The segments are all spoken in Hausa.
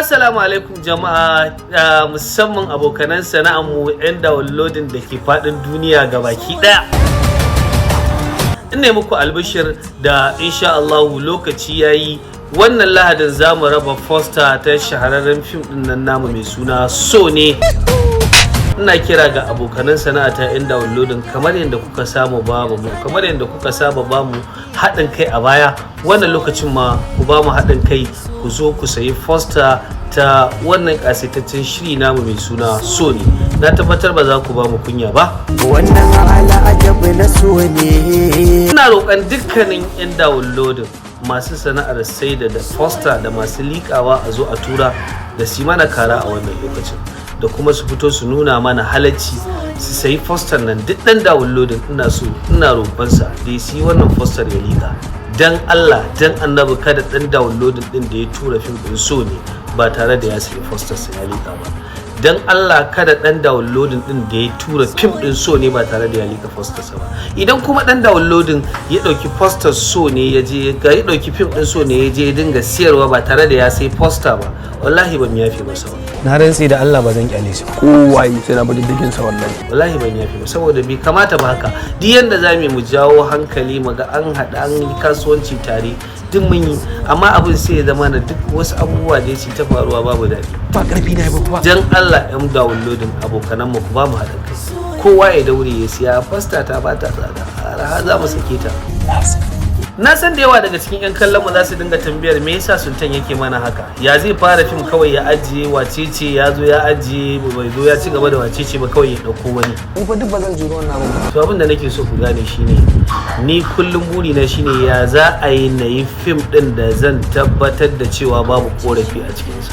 Assalamu alaikum jama'a, musamman abokanan sana'armu 'yan downloading da ke faɗin duniya gabaki ɗaya. Ina muku albishir da insha Allahu lokaci yayi, wannan Lahadin za mu raba poster ta shahararren fim ɗin nan namu mai suna So Ne. Ina kira ga abokanan sana'ata 'yan downloading, kamar yadda kuka samu ba mu kamar yadda kuka saba ba mu haɗin kai a baya, wannan lokacin ma ku ba mu haɗin kai, ku zo ku sayi poster ta wannan ƙasaitaccen shiri namu mai suna So Ne. Na tabbatar ba za ku ba mu kunya ba. Wannan al'ajabi na so ne. Ina roƙon dukkanin 'yan downloading masu sana'ar saida da poster da masu liƙawa a zo a tura da su mana kara a wannan lokacin, da kuma su fito su nuna mana halacci su sayi poster nan. Duk ɗan downloading, ina so, ina roƙonsa da ya siyi wannan poster ya liƙa. Dan Allah dan Annabi, kada ɗan downloading ɗin da ya tura fim ɗin So Ne ba tare da ya sayi poster sa ya liƙa ba. Dan Allah, kada dan downloading din da ya tura fim din So Ne ba tare da ya lika poster sa ba. Idan kuma dan downloading ya dauki poster So Ne ya je ga ya dauki fim din So Ne ya je ya dinga siyarwa ba tare da ya sai poster ba, wallahi ban yafe masa ba. Na rantsi da Allah ba zan kyale shi ba. Kowaye sai na bi diddigin sa wallahi. Wallahi ban yafe ba, saboda bai kamata ba haka. Duk yanda za mu jawo hankali mu ga an haɗa an yi kasuwanci tare, duk mun yi, amma abin sai ya zama na duk wasu abubuwa da ya ta faruwa babu daɗi. Ba karfi na ba ba. Dan Allah yan downloading, abokanan mu, ku ba mu haɗin kai, kowa ya daure ya siya poster. Ta ba ta tsada, araha za mu sake ta. Na san da yawa daga cikin 'yan kallon mu za su dinga tambayar me yasa Sultan yake mana haka, ya zai fara fim kawai ya ajiye Wacece, ya zo ya ajiye, bai zo ya ci gaba da Wacece ba, kawai ya dauko wani. Ni fa duk ba zan juro wannan abin ba. To, abin da nake so ku gane shine, ni kullum buri na shine ya za a yi na yi fim din da zan tabbatar da cewa babu korafi a cikinsa.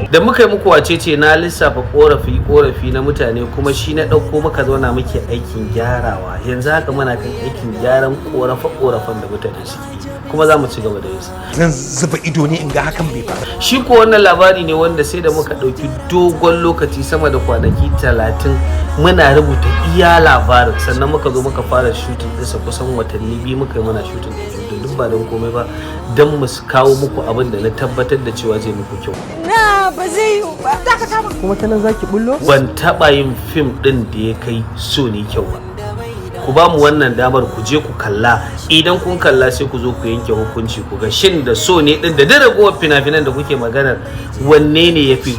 Da muka yi muku Wacece, na lissafa korafi korafi na mutane, kuma shi na ɗauko muka zauna muke aikin gyarawa. Yanzu haka muna kan aikin gyaran korafe korafen da mutane suke, kuma za mu ci gaba da yin. Zan zuba ido ne in ga hakan bai faru. Shi ko wannan labari ne wanda sai da muka ɗauki dogon lokaci, sama da kwanaki 30 muna rubuta iya labarin, sannan muka zo muka fara shooting ɗinsa. Kusan watanni 2 muka yi muna shooting ɗin, duk ba don komai ba don mu kawo muku abin da na tabbatar da cewa zai muku kyau. Na ba zai yiwu ba. Dakata min. Kuma ta nan zaki bullo. Ban taɓa yin fim ɗin da ya kai So Ne kyau ba. Ku ba mu wannan damar, ku je ku kalla. Idan kun kalla, sai ku zo ku yanke hukunci, ku ga shin da So Ne ɗin da da ragowar fina-finan da kuke maganar, wanne ne ya fi.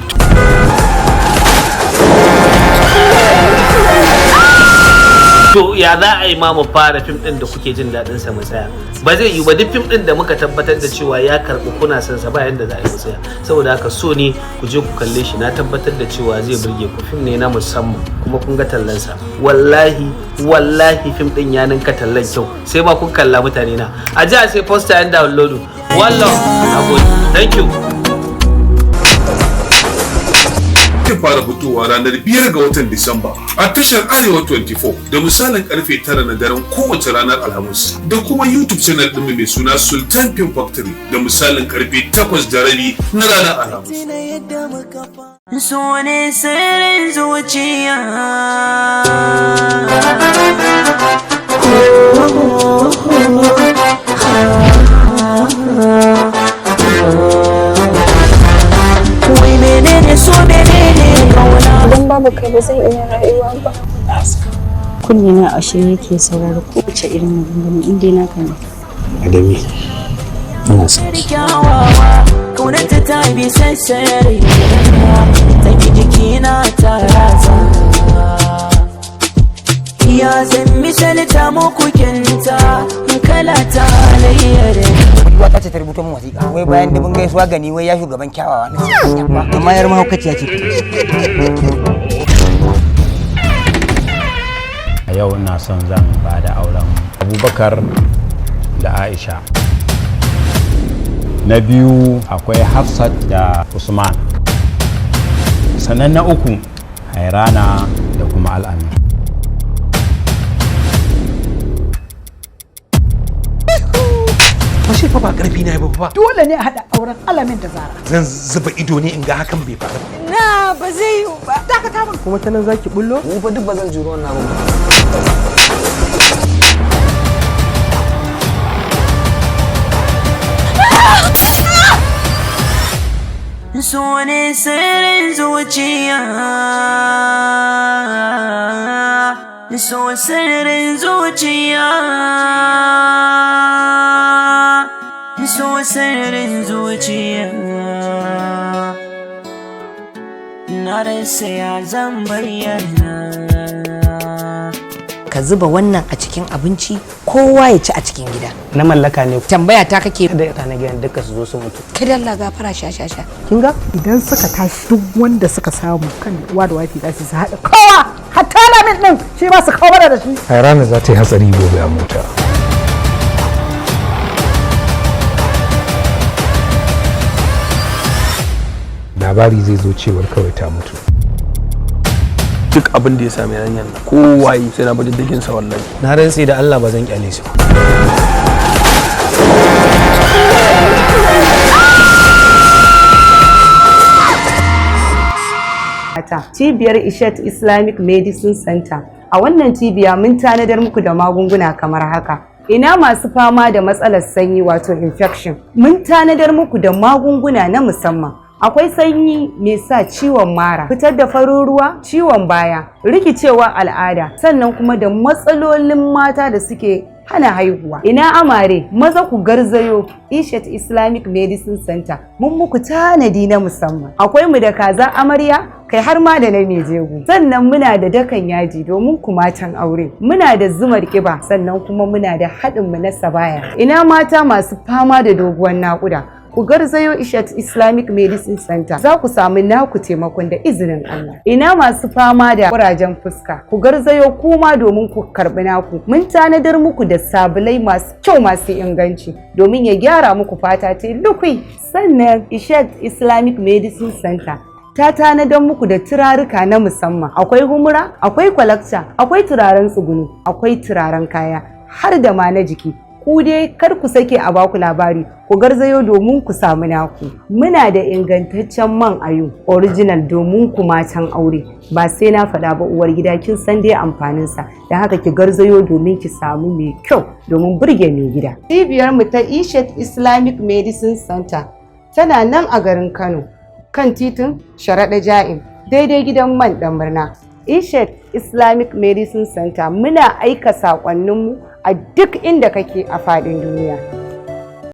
To, ya za a yi ma mu fara fim ɗin da kuke jin daɗin sa mu tsaya? Ba zai yi ba. Duk fim ɗin da muka tabbatar da cewa ya karɓi, kuna son sa, ba yanda za a yi mu tsaya. Saboda haka, So Ne, ku je ku kalle shi. Na tabbatar da cewa zai burge ku. Fim ne na musamman, kuma kun ga tallan sa. Wallahi wallahi fim ɗin ya ninka tallan kyau. Sai ma kun kalla. Mutane na a ji a sai poster and download. Wallah nagode, thank you. Zai fara fitowa ranar 5 ga watan Disamba a tashar Arewa 24 da misalin karfe 9 na daren kowace ranar Alhamis, da kuma YouTube channel ɗinmu mai suna Sultan Film Factory da misalin karfe 8:30 na ranar Alhamis. So ne sirrin zuciya. Wai menene so, menene kauna? Idan babu kai, ba zan iya rayuwa ba. Kunne na a shirye yake saurari kowace irin maganganu in dai naka ne. Adami, ina son ki. Kyawawa kaunarta ta bi sassare ta ki jikina ta ratsa. Ya zan misalta muku kinta kala ta halayyar? Budurwa ta ce ta rubuta min wasiƙa wai bayan dubin gaisuwa gani wai ya shugaban kyawawa. Na ce amma yar mahaukaciya ce. A yau ina son zan ba da auren Abubakar da Aisha. Na biyu akwai Hafsat da Usman, sannan na uku Hairana da kuma Al'amin. Ashe fa ba karfi na ba ba. Dole ne a haɗa auren Alamin da Zara. Zan zuba ido ne in ga hakan bai faru. Na ba zai yiwu ba. Dakata min. Kuma ta nan zaki bullo. Ni fa duk ba zan juro wannan abin ba. So ne sirrin zuciya, so sirrin zuciya, so sirrin zuciya. Na rasa ya zan bayyana. Ka zuba wannan a cikin abinci, kowa ya ci a cikin gida. Na mallaka ne. Tambaya ta kake? Da ita na gidan duka su zo su mutu. Kada Allah gafara, sha sha sha. Kin ga idan suka tashi, duk wanda suka samu kan uwa da wafi za su haɗa kowa, hatta Lamin din shi ma su kawo mana da shi. Hairana za ta yi hatsari gobe a mota. Labari zai zo cewar kawai ta mutu. Duk abin da ya sami yarinyar nan, kowaye, sai na bi diddigin sa wallahi. Na rantse da Allah ba zan kyale su ba. Cibiyar Ishet Islamic Medicine Center. A wannan cibiya mun tanadar muku da magunguna kamar haka. Ina masu fama da matsalar sanyi, wato infection. Mun tanadar muku da magunguna na musamman. Akwai sanyi mai sa ciwon mara, fitar da farin ruwa, ciwon baya, rikicewa al'ada, sannan kuma da matsalolin mata da suke hana haihuwa. Ina amare, maza ku garzayo Ishet Islamic Medicine Center. Mun muku tanadi na musamman. Akwai mu da kaza amarya, kai har ma da na mai jego. Sannan muna da dakan yaji domin ku matan aure. Muna da zumar kiba, sannan kuma muna da haɗin mu na sabaya. Ina mata masu fama da doguwar naƙuda, ku garzayo Ishat Islamic Medicine Center, za ku samu naku taimakon da izinin Allah. Ina masu fama da kurajen fuska, ku garzayo kuma domin ku karbi naku. Mun tanadar muku da sabulai masu kyau masu inganci domin ya gyara muku fata ta lukui. Sannan Ishat Islamic Medicine Center ta tanadar muku da turaruka na musamman. Akwai humura, akwai kwalakta, akwai turaren tsugunu, akwai turaren kaya, har da ma na jiki. Ku dai kar ku sake a baku labari, ku garzayo domin ku samu naku. Muna da ingantaccen man ayo original domin ku matan aure. Ba sai na faɗa ba, uwar gida, kin san dai amfaninsa, don haka ki garzayo domin ki samu mai kyau domin burge mai gida. Cibiyar mu ta Ishet Islamic Medicine Center tana nan a garin Kano, kan titin Sharaɗa Ja'in, daidai gidan man ɗan murna. Ishet Islamic Medicine Center muna aika saƙonninmu a duk inda kake a faɗin duniya.